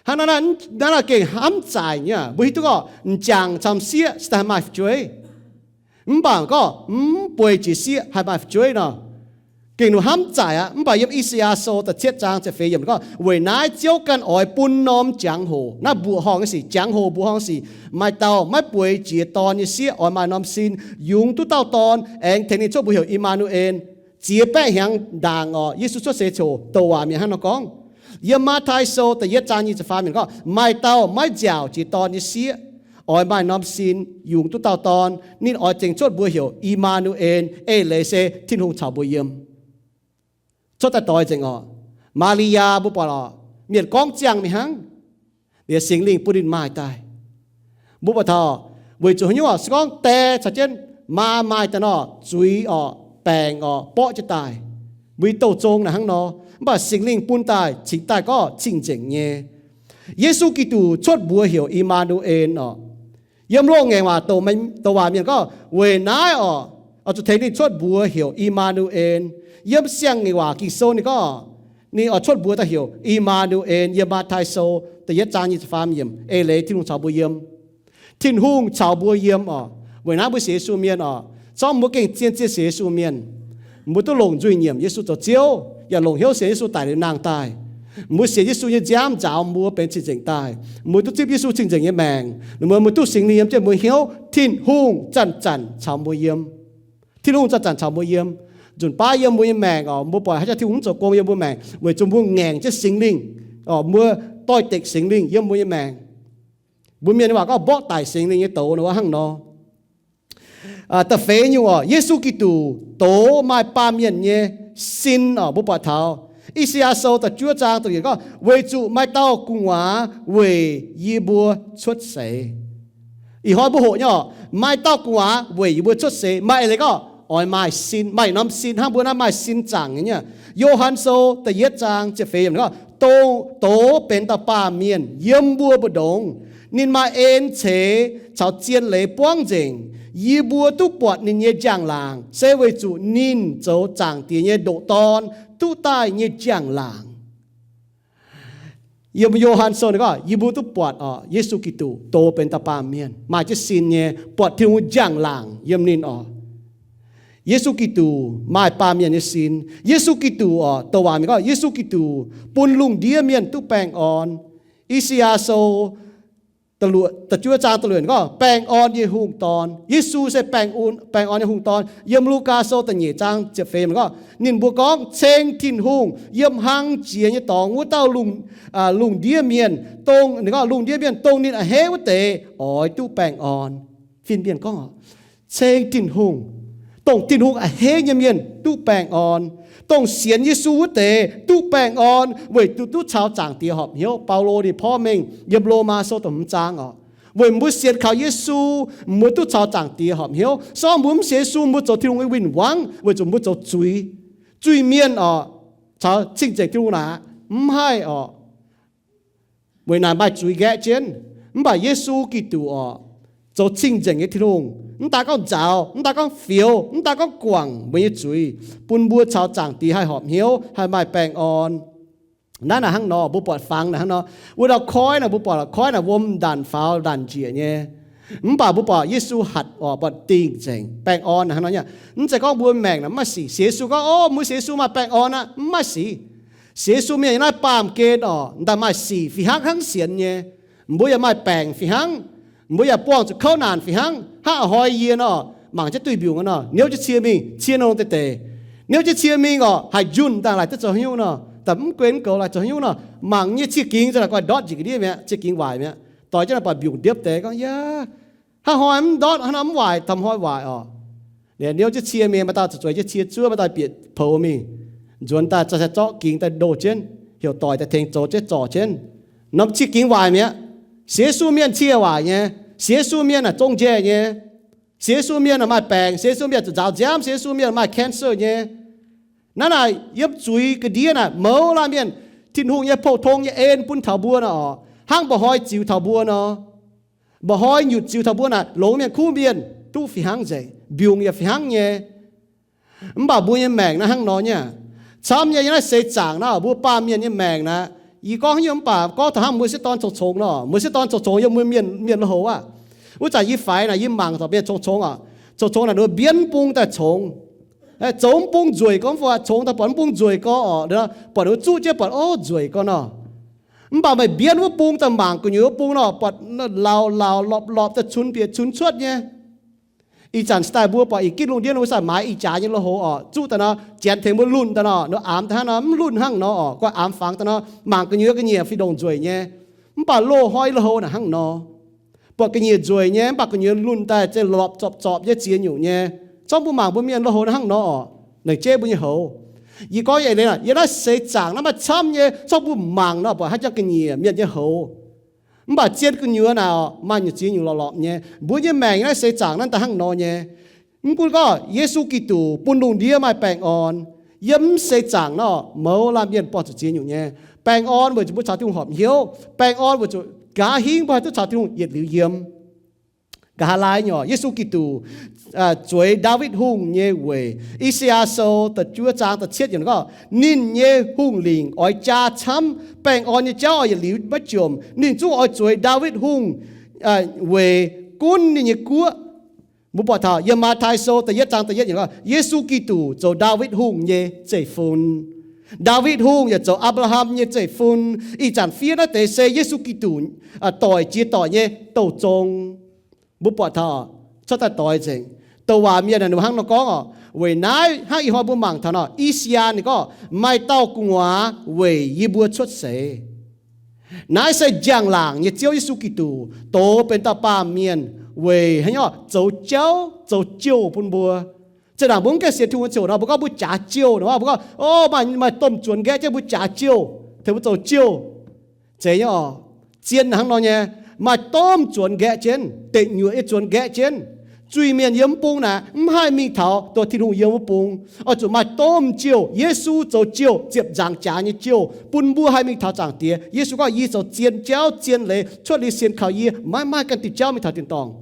Hnangv naaiv, naaiv gengh hnamv zaaic nyei. Mbuo hiuv duqv gorngv m'jangc camv sieqv se daaih haih maaih fu'jueiv. Mv baac gorngv mv bueix jiex sieqv haih maaih fu'jueiv nor, gengh ninh hnamv zaaic aqv. Mv baac yiem I^saa^yaa Sou da'cietv zaang ziepc feix yiemc gorngv, Weic naaiv Ziouv ganh oix bun norm jangx-hoc, naaiv mbuoqc horngh nyei sic, jangx-hoc mbuoqc horngh sic, maaih dauh maiv bueix jiex dorn nyei sieqv oix maaih norm sin yungz duqv dauh dorn, aengx tengx ninh cuotv mbuox heuc I^maa^nu^en. Ziex baeqv hnyangx ndaangc oc, Yesu cuotv seix ziouc douc waac mienh hnangv nor gorngv. Yiem Matv^tai Sou da'yietv zaang nyic ziepc faam yiemc gorngv, Maaih dauh maiv nziaauc jiex dorn nyei sieqv oix maaih norm sin yungz duqv dauh dorn. Ninh oix tengx cuotv mbuox heuc I^maa^nu^en, eix leiz se Tin-Hungh caux mbuo yiem. Cuotv daaih doix nzengc oc. Maa^li^yaa mbuo buatc oc, mienh gorngv ziangh mingh hnangv. Liuz Singx Lingh bun ninh maaih daaih. Mbuo buatc taux weic zuqc haaix nyungc oc, se gorngv die caux jienv maa maaih daaih nor, zuiz oc, baengc oc, borqv jienv daaih. Mbuo nyei douh zong naaiv hnangv nor, mv baac Singx Lingh bun daaih cingx daaih gorngv cing-nzengc nyei. Yesu Giduc cuotv mbuox heuc I^maa^nu^en oc. Yiem loz-ngaengc waac douc waac mienh gorngv weic naaiv oc, oix zuqc tengx ninh cuotv mbuox heuc I^maa^nu^en. Yiem Siang-Ngaengc Waac Ging-Sou ninh gorngv ninh oix cuotv mbuox daaih heuc I^maa^nu^en. Yiem Matv^tai Sou da'yietv zaang nyic ziepc faam yiemc, eix leiz Tin-Hungh caux mbuo yiem. Tin-Hungh caux mbuo yiem oc. Weic naaiv mbuo sienx Yesu mienh oc, zorngv mbuo gengh zien-zien sienx Yesu mienh, mbuo duqv longc nzuih nyiemc Yesu zoux Ziouv, yaac longc hnyouv sienx Yesu daic liuz nangh daaih. Mbuo sienx Yesu nyei nziaamv nzaaux mbuo benx cing-nzengc daaih. Mbuo duqv zipv Yesu cing-nzengc nyei maengc, mbuo duqv Singx Lingh yiem jienv mbuo hnyouv. Tin-Hungh zanc-zanc caux mbuo yiem. Tin-Hungh zanc-zanc caux mbuo yiem. Nzunc baav yiem mbuo nyei maengc oc, mbuo buatc haaix zanc Tin-Hungh mv zoux gong yiem mbuo maengc, weic zuqc mbuo ngaengc jienv Singx Lingh oc, mbuo doix-dekc Singx Lingh yiem mbuo nyei maengc. Mbuo mienh nyei waac gorngv mborqv daic Singx Lingh nyei douz nor, hnangv nor. Da'feix nyungc oc, Yesu Giduc doz maaih baamh mienh nyei sin oc. Mbuo buatc taux I^saa^yaa Sou da'juov zaang da'luoqc yiemc gorngv, Weic zuqc maaih dauh gu'nguaaz weic yie mbuo cuotv seix. Ih hnoi mbuo hoqc nyei oc, maaih dauh gu'nguaaz weic yie mbuo cuotv seix. Maaih eix leiz gorngv oix maaih sin, maaih norm sin hnangv mbuo naaiv maaih sin zaangc nyei. Yo^han Sou da'yietv zaang ziepc feix yiemc gorngv, Doz benx dauh baamh mienh yiem mbuo mbu'ndongx. Ninh maaih en ceix caux zien leiz buangv nzengc. Yie mbuo duqv buatc ninh nyei njang-laangc, se weic zuqc ninh zoux Zaangc Diex nyei ndoqc Dorn duqv daaih nyei njang-laangc. Yiem Yo^han Sou ninh gorngv, yie mbuo duqv buatc oc, Yesu Giduc doz benx dauh baamh mienh, maaih jienv sin nyei, buatc Tin-Hungh njang-laangc yiem ninh oc. Yesu Giduc maaih baamh mienh nyei sin. Yesu Giduc oc, douc waac mienh gorngv, Yesu Giduc bun lungh ndiev mienh duqv baengh orn. I^saa^yaa Sou da'juov zaang da'luoqc gorngv, Baengh orn nyei hungh dorn. Yesu se baengh orn nyei hungh dorn. Yiem Lugaa Sou da'nyeic zaang ziepc feix gorngv, ninh mbuo gorngv, Ceng Tin-Hungh, yiem hlang jiex nyei dorngx wuov dauh lungh ndiev mienh, dongh, ninh gorngv, lungh ndiev mienh dongh ninh a'hneiv wuov deix oix duqv baengh orn. Fin-mienh gorngv, Ceng Tin-Hungh, dongh Tin-Hungh a'hneiv nyei mienh duqv baengh orn. Dongh sienx Yesu wuov deix duqv baengh orn, weic zuqc duqv caux Zaangc Diex horpc hnyouv. Baulo ninh porv mengh yiem Lomaa Sou da'hmz zaang oc, weic mbuo sienx kaux Yesu, mbuo duqv caux Zaangc Diex horpc hnyouv. Se gorngv mbuo mv sienx Yesu, mbuo zoux Tin-Hungh nyei win-wangv, weic zuqc mbuo zoux zuiz, zuiz-mienh oc, caux cing-nzengc Tin-Hungh naaic mv haih oc. Weic naaic maaih zuiz nqaeqv jienv. Mv baac Yesu Giduc oc, zoux cing-nzengc nyei Tin-Hungh, mv daan gorngv nzaaux, mv daan gorngv fioux, mv daan gorngv guangc mbuo nyei zuiz, bun mbuo caux Zaangc Diex haih horpc hnyouv, haih maaih baengh orn. Naaiv naaic hnangv nor, mbuo buatc fangx naaic hnangv nor, wuov dauh koiv naaic mbuo buatc koiv naaic wuom ndanc faaux ndanc njiec nyei. Mv baac mbuo buatc Yesu hatc oc, buatc dingh nzengc, baengh orn naaic hnangv nor nyei. Mv zeiz gorngv mbuo maengc naaic mv maaih sic. Sienx Yesu gorngv, o, mbuo sienx Yesu maaih baengh orn aqv, mv maaih sic. Sienx Yesu mienh yiem naaiv baamh gen oc, daaih maaih sic fih hnangv hnangv sienx nyei. Mbuo yaac maaih baengc fih hnangv. Mbuo yaac buangh zuqc kouv naanc fih hnangv. Hnangv a'hnoi yie nor, mangc jienv duih mbiungc nor, niouv jienv cie mingh, cie nongh deix deix. Niouv jienv cie mingh oc, haih njunh daaih laaix duqv zoux haaix nyungc nor, daaih mv guen mv goux laaix zoux haaix nyungc nor, mangc nyei cie gingx za'gengh guai ndortv njiec ga'ndiev mi'aqv, cie gingx waaic mi'aqv. Doix jienv naaic buatc mbiungc ndiepv deix gorngv, yaac hnangv hnoi mv ndortv, hnangv hnoi mv waaic, taux hnoi waaic oc. Niouv jienv cie mingh, maaih dauh zuqc zueiz jienv cie zuov, maaih dauh bieqc poux mingh, nzuonx daaih zorqv gingx daaih ndoh jienv, heuc doic daaih tengx zoux jienv zorc jienv. Norm cie gingx waaic mi'aqv. Sienx Yesu mienh cie waaic nyei. Sienx Yesu mienh aah, zong njaih nyei. Sienx Yesu mienh aah, maaih baengc. Sienx Yesu mienh zuqc nzaaux nziaamv. Sienx Yesu mienh maaih cancer nyei. Naaiv naaic yiem zuiz ga'ndiev naaic mouz laanh mienh, Tin-Hungh nyei pou-tong nyei en bun taux mbuo nor oc, hnangv mba'hnoi ziux taux mbuo nor. Mba'hnoi nyutc ziux taux mbuo naaic, longx mienh kuv mienh duqv fih hnangv nzengc, mbiungc yaac fih hnangv nyei. Mv baac mbuo nyei maengc naaiv hnangv nor nyei. Camv nyei, yiem naaiv seix zaangc naaiv, mbuo baamh mienh nyei maengc naaiv, yie gorngv haaix nyungc mv baac gorngv taux hnangv muoz-sieqv dorn congx-congx nor, muoz-sieqv dorn congx-congx yiem mbuo mienh, mienh lui-houx aqv. Wuov zanc yie faix naaic, yie mangc taux mienh congx-congx oc, congx-congx naaic ninh mbuo mbienv mv bung daaih congx, zoux mv bung nzueic gorx, mv baac congx daaih buatc mv bung nzueic gorx oc, buatc ninh mbuo zuqv jienv buatc, o, nzueic gorx nor. Mv baac meih mbienv wuov bung daaih mangc gu'nyuoz wuov bung nor, buatc lauh lauh lorpc lorpc daaih cunx bieqc cunx cuotv nyei. Ih zanc style mbuo buatc ih gitv lungh ndiev wuov sai maaiz ih jaax nyei lui-houx oc, zuqv daaih nor, janx tengx mbuo lunh daaih nor, ninh mbuo aamx daaih hnangv nor, mv lunh hnangv nor oc, guai aamx fangx daaih nor, mangc gu'nyuoz ga'nyiec fih ndongc nzueic nyei. Mv baac loz-hnoi lui-houx naaic hnangv nor, buatc ga'nyiec nzueic nyei, mv baac gu'nyuoz lunh daaih za'gengh lorpc zorpc zorpc nyei, ziex nyungc nyei. Zorqv mbuo mangc mbuo mienh lui-houx naaiv hnangv nor oc, laengz jeiv mbuo nyei houx. Yie gorngv nyei leiz, yiem naaiv seix zaangc naaiv maaih camv nyei, zorqv mbuo mangc nor buatc haaix jangx ga'nyiec mienh nyei houx. Mv baac zien gu'nyuoz naaic oc, maaih nyungc ziex nyungc lorpc lorpc nyei. Mbuo nyei maengc naaiv seix zaangc naaiv daaih hnangv nor nyei. Mv gunv gorngv Yesu Giduc bun lungh ndiev maaih baengh orn, yiem seix zaangc nor mouz laanh mienh buangh zuqc ziex nyungc nyei. Baengh orn weic zuqc mbuo caux Tin-Hungh horpc hnyouv. Baengh orn weic zuqc nqa'haav hingv mbuo haih duqv caux Tin-Hungh yietc liuz yiem. Nqa'haav laai nyei oc, Yesu Giduc zueiz Ndaawitv Hungh nyei weic. I^saa^yaa Sou da'juov zaang da'cietv yiemc gorngv, ninh nyei hungh lingc oix jaa camv, baengh orn nyei jauv oix yietc liuz maiv jomc. Ninh zungv oix zueiz Ndaawitv Hungh weic gunv ninh nyei guoqv. Mbuo buatc taux yiem Matv^tai Sou da'yietv zaang da'yietv yiemc gorngv, Yesu Giduc zoux Ndaawitv Hungh nyei zeiv-fun. Ndaawitv Hungh yaac zoux Apc^laa^ham nyei zeiv-fun. Ih zanc fiev naaiv deix se Yesu Giduc doic jiex doic nyei douh zong. Mbuo buatc taux cuotv daaih doix nzengc. Douc waac mienh ninh mbuo hnangv nor gorngv oc. Weic naaiv hnangv ih hnoi mbuo mangc taux nor, I^saa^yaa ninh gorngv, maaih dauh gu'nguaaz weic yie mbuo cuotv seix. Naaiv se njang-laangc nyei Ziouv Yesu Giduc dox benx dauh baamh mienh weic haaix nyungc, zoux jauv zoux jouh bun mbuo. Zinh ndaangc mbuo mv gaengh sienx Tin-Hungh ziouc nor, mbuo gorngv mbuo jaax jouh nor, mbuo gorngv, o, maaih, maaih domh zuonx nqaeqv jienv mbuo jaax jouh, tengx mbuo zoux jouh. Zeiz nyei oc. Zien hnangv nor nyei, maaih domh zuonx nqaeqv jienv, deic nyuoqc nyei zuonx nqaeqv jienv. Zuiz-mienh yiem mv bung naaic mv haih mingh taux dongh Tin-Hungh yiem wuov bung. Oix zuqc maaih domh jouh, Yesu zoux jouh, ziepc nzaangc jaax nyei jouh, bun mbuo haih mingh taux Zaangc Diex. Yesu gorngv, yie zoux zien jauv zien leiz, cuotv liuz sienx kaux yie, maiv maaih ganh diuh jauv mingh taux tin-dorngh.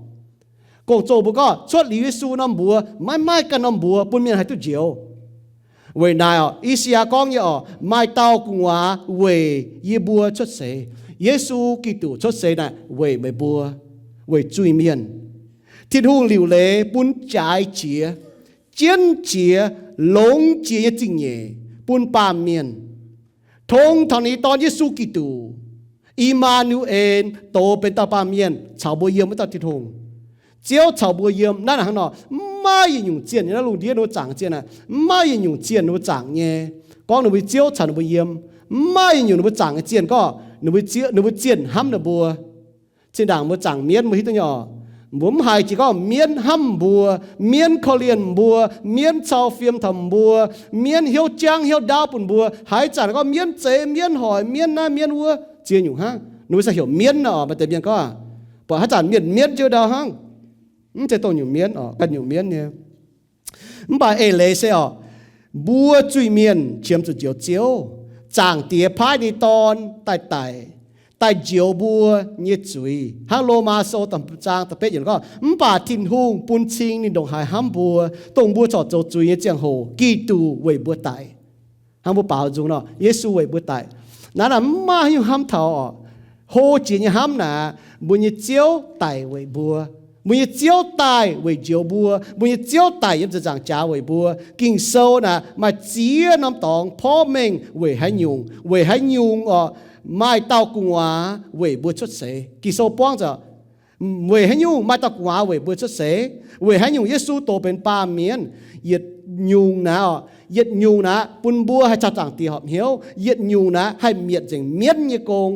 Gong-zoh mbuo gorngv, cuotv liuz Yesu norm mbuox, maiv maaih ganh norm mbuox bun mienh haih duqv njoux. Weic naaiv oc, I^saa^yaa gorngv nyei oc, maaih dauh gu'nguaaz weic yie mbuo cuotv seix. Yesu Giduc cuotv seix naaic weic meih mbuo, weic zuiz-mienh. Tin-Hungh liuc leiz bun jaaix jiex, jienv jiex, longx jiex nyei zingh nyeic bun baamh mienh. Tong taux ninh nyei Dorn, Yesu Giduc, I^maa^nu^en, dox benx dauh baamh mienh caux mbuo yiem wuov dauh Tin-Hungh. Ziouv caux mbuo yiem. Naaiv hnangv nor, mv maaih yietc nyungc zienh yiem naaiv lungh ndiev ninh mbuo zaangc zienh aqv. Mv maaih yietc nyungc zienh ninh mbuo zaangc nyei, gorngv ninh mbuo nyei Ziouv caux ninh mbuo yiem. Mv maaih yietc nyungc ninh mbuo zaangc nyei zienh gorngv ninh mbuo, ninh mbuo zienh hnamv ninh mbuo. Zinh ndaangc mbuo zaangc mienv mbuo hiuv duqv nyei oc. Mbuo mv haiz jiex gorngv mienv hnamv mbuo, mienv korv-lienh mbuo, mienv cau fiem taux mbuo, mienv hnyouv jangv hnyouv ndaauv bun mbuo. Haaix zanc gorngv mienv zeix, mienv hoic, mienv naaiv mienv wuov, ziex nyungc hnangv. Ninh mbuo se heuc mienv nor oc. Maaih deix mienh gorngv, buatc haaix zanc mienh mienv jienv ndau hnangv. Mv zeiz dongh nyungc mienv oc, ganh nyungc mienv nyei. Mv baac eix leiz se oc, mbuo zuiz-mienh qiemx zuqc njoux Ziouv. Zaangc Diex paaiv ninh Dorn daaih daic, daaih njoux mbuo nyei zuiz. Hnangv Lomaa Sou da'hmz zaang da'betv yiemc gorngv, mv baac Tin-Hungh bun cing ninh ndongc haaix hnamv mbuo, dongh mbuo corc zoux zuiz nyei ziangh hoc, Giduc weic mbuo daic. Hnangv mbuo baaux nzung nor, Yesu weic mbuo daic. Naaiv naaic mv maaih haaix nyungc hnamv taux oc. Hlo jiex nyei hnamv naaic, mbuo nyei Ziouv daic weic mbuo. Mbuo nyei Ziouv daaih weic njoux mbuo. Mbuo nyei Ziouv daic yiem ziepc nzaangc jaax weic mbuo. Ging-Sou naaic maaih ziex norm dorngx porv mengh weic haaix nyungc, weic haaix nyungc oc, maaih dauh gu'nguaaz weic mbuo cuotv seix. Ging-Sou buangv zuqc weic haaix nyungc maaih dauh gu'nguaaz weic mbuo cuotv seix, weic haaix nyungc Yesu dox benx baamh mienh. Yietc nyungc naaic oc, yietc nyungc naaic bun mbuo haih caux Zaangc Diex horpc hnyouv. Yietc nyungc naaic haih mietc nzengc mienv nyei gong.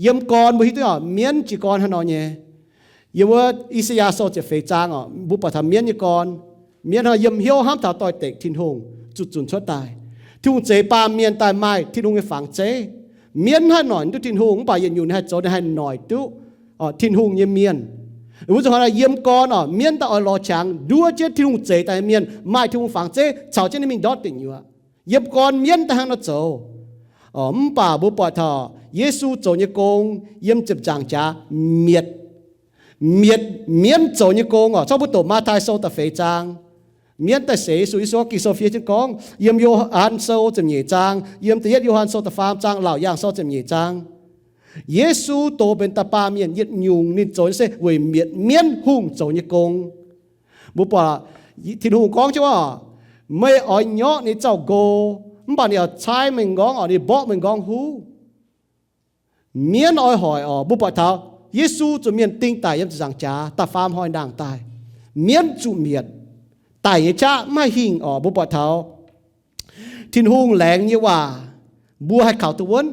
Yiem gorn mbuo hiuv duqv oc, mienv jiez gorn haaix nor nyei. Yiem wuov I^saa^yaa Sou ziepc feix zaang oc, mbuo buatc taux mienv nyei gorn. Mienv hnangv yiem hnyouv hnamv taux doix-dekc Tin-Hungh zuqc zunc cuotv daaih. Tin-Hungh zeix baamh mienh daaih maaih Tin-Hungh nyei fangx zeiv. Mienv haih noic duqv Tin-Hungh, mv baac yietc nyungc ninh haih zoux ninh haih noic duqv oc, Tin-Hungh nyei mienh. Wuov zuqc hnangv naaic yiem gorn oc, mienv daaih oix lorz qangx nduov jienv Tin-Hungh zeix daaih nyei mienh maaih Tin-Hungh fangx zeiv caux jienv ninh mingh ndortv deic nyuoqc. Yiem gorn mienv daaih hnangv nor zoux oc, mv baac mbuo buatc taux Yesu zoux nyei gong yiem ziepc nzaangc jaax mietc, mietc mienv zoux nyei gong oc. Zorqv mbuo doqc Matv^taai Sou da'feix zaang, mienv daaih seix Yesu. Yesu gorngv, Ging-Sou fiev jienv gorngv yiem Yo^han Sou ziepc nyeic zaang, yiem da'yietv Yo^han Sou da'faam zaang, Laauc Yaangh Sou ziepc nyeic zaang, Yesu dox benx da'baamh mienh yietc nyungc ninh zoux nyei se weic mietc mienv hungh zoux nyei gong. Mbuo buatc Tin-Hungh gorngv jienv oc, meih oix nyorqv ninh zaux nqo, mv baac ninh oix caaiv meih m'nqorngv oc, ninh mborqv meih m'nqorngv huv. Mienv oix hoic oc. Mbuo buatc taux Yesu zuqc mienh ding daic yiem ziepc nzaangc jaax da'faam hnoi ndaangc daaih, mienv zuqc mietc. Daic nyei qaqv mv haih hingh oc. Mbuo buatc taux Tin-Hungh laengz nyei waac mbuo haih kaux duqv wuonv,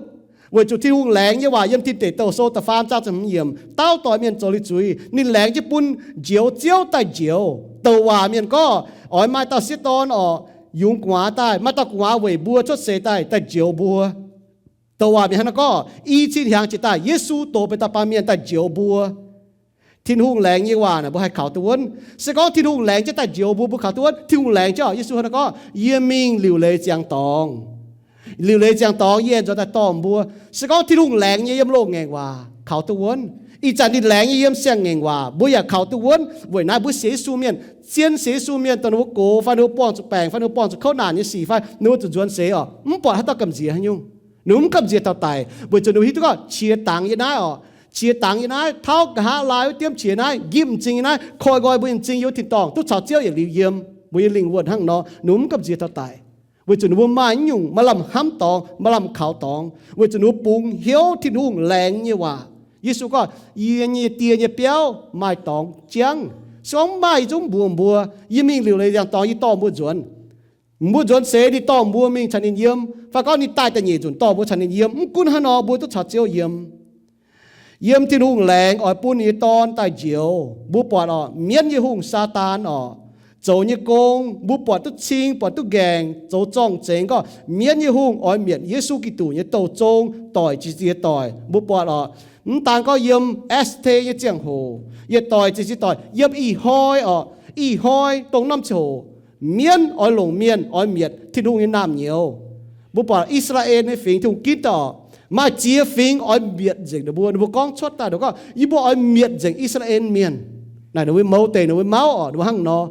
weic zuqc Tin-Hungh laengz nyei waac yiem Tin Deic Douh Sou da'faam zaang ziepc hmz yiemc, dauh doix mienh zoux liuz zuiz, ninh laengz jienv bun njoux Ziouv daaih njoux. Douc waac mienh gorngv, oix maaih dauh sieqv dorn oc, yungz gu'nguaaz daaih, maaih dauh gu'nguaaz weic mbuo cuotv seix daaih, daaih njoux mbuo. Douc waac mienh hnangv naaiv gorngv, i cin hnyangx jiex daaih Yesu dox benx da'baamh mienh daaih njoux mbuo. Tin-Hungh laengz nyei waac naaic mbuo haih kaux duqv wuonv. Se gorngv Tin-Hungh laengz jienv daaih njoux mbuo, mbuo kaux duqv wuonv. Tin-Hungh laengz jienv oc, Yesu hnangv naaiv gorngv, yie mingh liuc leiz ziangx dorngx. Liuc leiz ziangx dorngx yie aengx nzuonx daaih dorh mbuo. Se gorngv Tin-Hungh laengz nyei yiem loz-ngaengc waac, kaux duqv wuonv. Ih zanc ninh laengz nyei yiem siang-ngaengc waac, mbuo yaac kaux duqv wuonv. Weic naaiv mbuo sienx Yesu mienh, zien sienx Yesu mienh, dongh ninh mbuo gox fai ninh mbuo buangh zuqc baengc fai ninh mbuo buangh zuqc kouv naanc nyei sic fai ninh mbuo zuqc nzuonx seix oc, mv buatc haaix dauh gamh nziex haaix nyungc. Ninh mbuo mv gamh nziex taux daic, weic zuqc ninh mbuo hiuv duqv gorngv qiex dangx yiem naaiv oc. Qiex dangx yiem naaiv, tauv nqa'haav laai wuov diemv qiex naaiv, njimv m'zing yiem naaiv, koi nqoi mbuo nyei m'zing yiem wuov tin-dorngh, duqv caux Ziouv yietc liuz yiem, mbuo nyei lingh wuonh hnangv nor, ninh mbuo mv gamh nziex taux daic. Weic zuqc ninh mbuo maaih nyungc maaih lamh hnamv dorngx, maaih lamh kaux dorngx, weic zuqc ninh mbuo bungx hnyouv Tin-Hungh laengz nyei waac. Yesu gorngv, yie nyei Die nyei biauv maaih dorngx jangv. Se gorngv mv maaih, yie zungv mbuox mbuo, yie mingh liuc leiz ziangx dorngx, yie dorh mbuo nzuonx. Mbuo nzuonx seix ninh dorh mbuo mingh caux ninh yiem, fai gorngv ninh daaih da'nyeic nzunc dorh mbuo caux ninh yiem. Mv gunv hnangv nor, mbuo duqv caux Ziouv yiem. Yiem Tin-Hungh laengz oix bun ninh nyei Dorn daaih njoux. Mbuo buatc oc, mienv nyei hungh, Saadaan oc, zoux nyei gong mbuo buatc duqv cing, buatc duqv nqaengc, zoux zorng-zengx. Gorngv mienv nyei hungh oix mietc Yesu Giduc nyei douh zong, doic ziex ziex doic. Mbuo buatc oc, mv daan gorngv yiem Ester nyei ziangh hoc, yietc doic ziex ziex doic, yiem ih hnoi oc, ih hnoi dongh norm ziangh hoc mienv oix longc mienh oix mietc Tin-Hungh nyei naamh nyouz. Mbuo buatc I^saa^laa^en nyei fingx, Tin-Hungh ginv daaih oc, maaih ziex fingx oix mietc nzengc ninh mbuo. Ninh mbuo gorngv cuotv daaih, ninh mbuo gorngv, yie mbuo oix mietc nzengc I^saa^laa^en Mienh. Naaic ninh mbuo mouz deic, ninh mbuo mauv oc, ninh mbuo hnangv nor.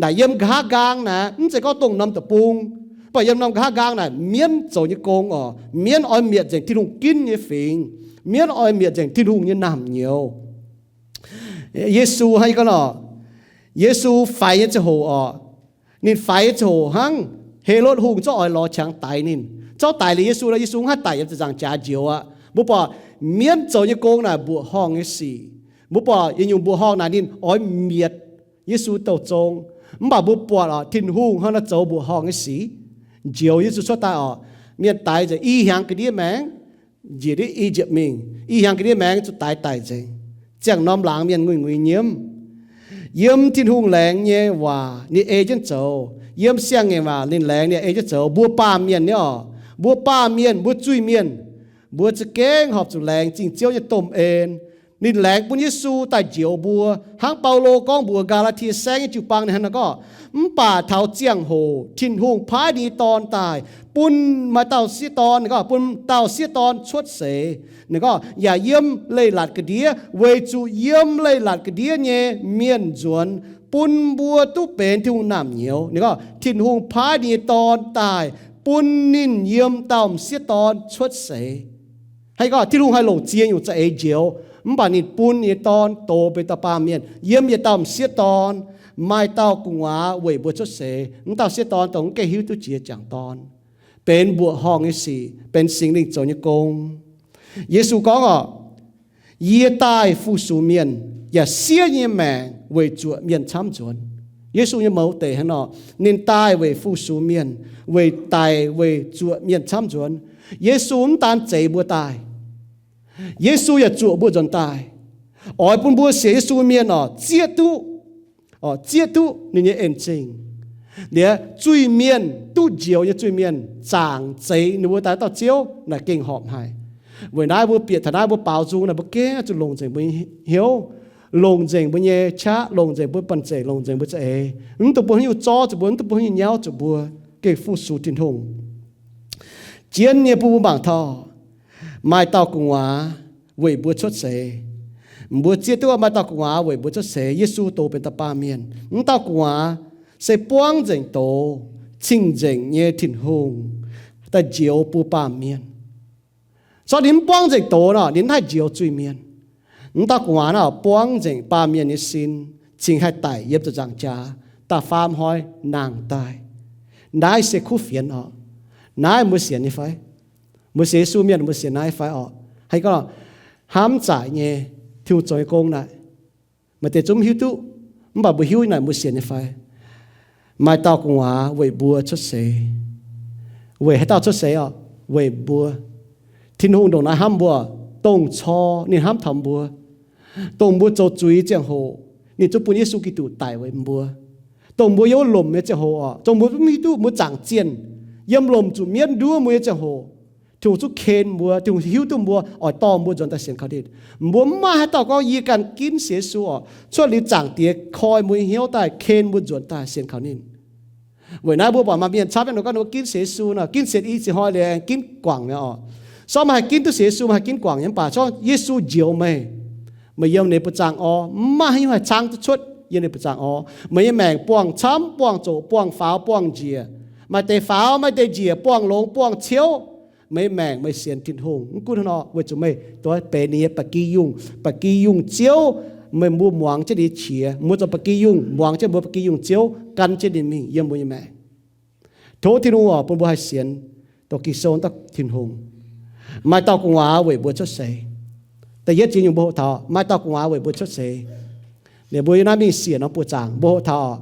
Naaic yiem nqa'haav nqaang naaic, mv zeiz gorngv dongh norm deic-bung, mv baac yiem norm nqa'haav nqaang naaic mienv zoux nyei gong oc. Mienv oix mietc nzengc Tin-Hungh ginv nyei fingx. Mienv oix mietc nzengc Tin-Hungh nyei naamh nyouz. Yesu hnangv yie gorngv oc, Yesu faix nyei ziangh hoc oc, ninh faix nyei ziangh hoc hnangv, Helotv Hungh zorqv oix lorz qangx daix ninh. Zorqv daix liuz Yesu nor, Yesu mv haih daic yiem ziepc nzaangc jaax njoux aqv. Mbuo buatc mienv zoux nyei gong naaic mbuoqc horngh nyei sic. Mbuo buatc yietc nyungc mbuoqc horngh naaic ninh oix mietc Yesu douh zong. Mv baac mbuo buatc oc, Tin-Hungh hnangv naaiv zoux mbuoqc horngh nyei sic, njoux Yesu cuotv daaih oc. Mienh daix nzengc i hnyangx ga'ndiev maengx, njiec ndiev I^yipv mingh, i hnyangx ga'ndiev maengx zuqc daix daic nzengc. Ziangh norm laangz mienh nguiz-nguiz nyiemv. Yiem Tin-Hungh laengz nyei waac ninh ei jienv zoux. Yiem siang-ngaengc waac ninh laengz, ninh ei jienv zoux. Mbuo baamh mienh nyei oc, mbuo baamh mienh, mbuo zuiz-mienh, mbuo za'gengh horpc zuqc laengz zingh Ziouv nyei domh en. Ninh laengz bun Yesu daaih njoux mbuo, hnangv Baulo gorngv mbuox Gaa^laa^tie Saengv nyei jiu-baang ninh hnangv naaiv gorngv, mv baac taux ziangh hoc Tin-Hungh paaiv ninh nyei Dorn daaih, bun maaih dauh sieqv dorn, ninh gorngv, bun dauh sieqv dorn cuotv seix, ninh gorngv, yaac yiem leiz-latc ga'ndiev, weic zuqc yiem leiz-latc ga'ndiev nyei mienh nzuonx, bun mbuo duqv benx Tin-Hungh naamh nyouz. Ninh gorngv Tin-Hungh paaiv ninh nyei Dorn daaih bun ninh yiem dauh m'sieqv dorn cuotv seix. Haaix gorngv Tin-Hungh haih longc ziex nyungc za'eix njoux, mv baac ninh bun ninh nyei Dorn dox benx dauh baamh mienh yiem yietc dauh m'sieqv dorn, maaih dauh gu'nguaaz weic mbuo cuotv seix. Mv dauh m'sieqv dorn dongh mv gaengh hiuv duqv jiex jangc dorn, benx mbuoqc horngh nyei sic, benx Singx Lingh zoux nyei gong. Yesu gorngv oc, Yie daaih fu-sux mienh, yaac siev nyei maengc weic zuoqc mienh camv nzuonx. Yesu nyei mouz deic hnangv nor, ninh daaih weic fu-sux mienh, weic daic weic zuoqc mienh camv nzuonx. Yesu mv daan zeix mbuo daaih, Yesu yaac zuoqc mbuo nzuonx daaih, oix bun mbuo sienx Yesu mienh oc zieqv duqv, zieqv duqv ninh nyei en-zingh. Liuz zuiz-mienh, duqv njoux nyei zuiz-mienh zaangc zeix ninh mbuo daaih dauh Ziouv naaic gengh horpc haic. Weic naaiv mbuo bieqc taux naaiv mbuo baaux nzung naaic mbuo gengh zuqc longc nzengc mbuo nyei hnyouv, longc nzengc mbuo nyei qaqv, longc nzengc mbuo banh zeic, longc nzengc mbuo za'eix. Mv dungx bun haaix nyungc zorv zuqc mbuo, mv dungx bun haaix nyungc nyauv zuqc mbuo, gengh fu-sux Tin-Hungh. Zien nyei bun mbuo mangc taux maaih dauh gu'nguaaz weic mbuo cuotv seix. Mbuo zieqv duqv maaih dauh gu'nguaaz weic mbuo cuotv seix. Yesu dox benx dauh baamh mienh. Mv dauh gu'nguaaz se buangv nzengc doz, cing-nzengc nyei Tin-Hungh daaih njoux bun baamh mienh. Corc ninh mv buangv nzengc doz nor, ninh mv haih njoux zuiz-mienh. Mv dauh gu'nguaaz nor buangv nzengc baamh mienh nyei sin, cingx haih daic yiem ziepc nzaangc jaax, da'faam hnoi nangh daaih. Naaiv se kuv fienx oc. Naaiv mbuo sienx nyei fai? Mbuo sienx Yesu mienh mbuo sienx naaiv fai oc? Haaix gorngv hnamv zaaic nyei, Tin-Hungh zoux nyei gong naaic, maaih deix zungv mv hiuv duqv, mv baac mbuo hiuv naaic mbuo sienx nyei fai? Maaih dauh gu'nguaaz weic mbuo cuotv seix. Weic haaix dauh cuotv seix oc? Weic mbuo. Tin-Hungh ndongc naaiv hnamv mbuo, dongh cor ninh hnamv taux mbuo. Dongh mbuo zoux zuiz ziangh hoc, ninh zungv bun Yesu Giduc daic weic mbuo. Dongh mbuo yiem lomc nyei ziangh hoc oc, dongh mbuo mv hiuv duqv mbuo zaangc zienh, yiem lomc zuqc mienv nduov mbuo nyei ziangh hoc, Tin-Hungh zungv ken mbuo. Tin-Hungh hiuv duqv mbuo, oix dorh mbuo nzuonx daaih sienx kaux ninh. Mbuo mv maaih haaix dauh gorngv yie ganh ginv sienx Yesu oc. Cuotv liuz Zaangc Diex koi mbuo nyei hnyouv daaih, ken mbuo nzuonx daaih sienx kaux ninh. Weic naaiv mbuo buatc maaih mienh camv nyei nor gorngv ninh mbuo ginv sienx Yesu nor, ginv sienx i cin hnoi liuz ginv guangc nyei oc. Sortv maaih haih ginv duqv sienx Yesu, maaih haih ginv guangc nyei, mv baac corc Yesu njoux meih, meih yiem ninh buoz-zaangc orv, mv maaih haaix nyungc haih caangv duqv cuotv yiem ninh buoz-zaangc orv. Meih nyei maengc buangh camv, buangh zoqc, buangh faaux, buangh njiec. Maaih deix faaux, maaih deix njiec, buangh longx, buangh ciouv. Meih nyei maengc meih sienx Tin-Hungh, mv gunv hnangv nor, weic zuqc meih duqv benx ninh nyei ba'gi yungh, ba'gi yungh ziouv. Meih mbuo muangx jienv ninh nyei qiex, mbuo zoux ba'gi yungh, muangx jienv mbuo ba'gi yungh ziouv, gan jienv ninh mingh yiem mbuo nyei maengc. Tov Tin-Hungh oc, bun mbuo haih sienx dongh Ging-Sou daaih Tin-Hungh. Maaih dauh gu'nguaaz weic mbuo cuotv seix. Da'yietv jiex nyungc mbuo hoqc taux maaih dauh gu'nguaaz weic mbuo cuotv seix. Liuz mbuo yiem naaiv mingh siec norm buoz-zaangc mbuo hoqc taux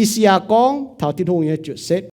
I^saa^yaa gorngv taux Tin-Hungh nyei juoqc setv.